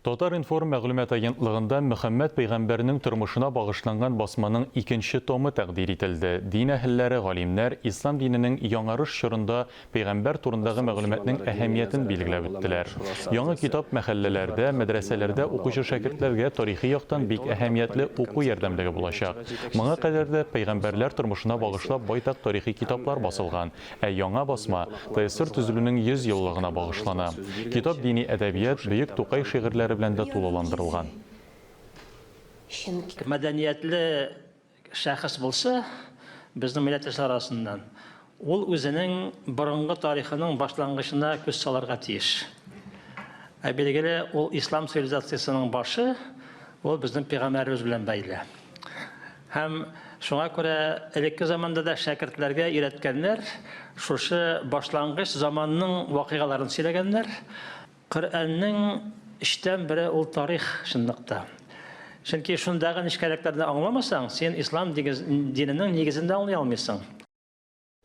Татар-информ мәгълүмат агентлыгында Мөхәммәд пәйгамбәрнең тормышына багышланган басманың икенче томы тәкъдир ителде. Дин әһелләре, галимнәр ислам диненең яңарыш чорында пәйгамбәр турындагы мәгълүматның әһәмиятен билгеләп үттеләр. Яңа китап мәхәлләләрдә, мәдрәсәләрдә укучы шәкертләргә тарихи яктан бик әһәмиятле уку ярдәмлеге булачак. Моңа кадәр дә пәйгамбәрләр тормышына багышлап байтак тарихи китаплар басылган. Ә яңа басма ТССР төзелүнең 100 еллыгына багышлана. Китап дини әдәбият, бөек Тукай шигырьләре белән дә тулыландырылган. Мәдәниятле шәхес булса, безнең милләттәшләр арасыннан, ул үзенең борынгы тарихының башлангычына күз салырга тиеш. Ә билгеле, ул ислам цивилизациясенең башы, ул безнең пәйгамбәребез белән бәйле. Һәм шуңа күрә элекке заманда да шәкертләргә өйрәткәннәр, шушы башлангыч заманның вакыйгаларын сөйләгәннәр. Коръәннең өчтән бере ул тарих чынлыкта. Чөнки шундагы нечкәлекләрне аңламасаң, син ислам диненең нигезен дә аңлый алмыйсың.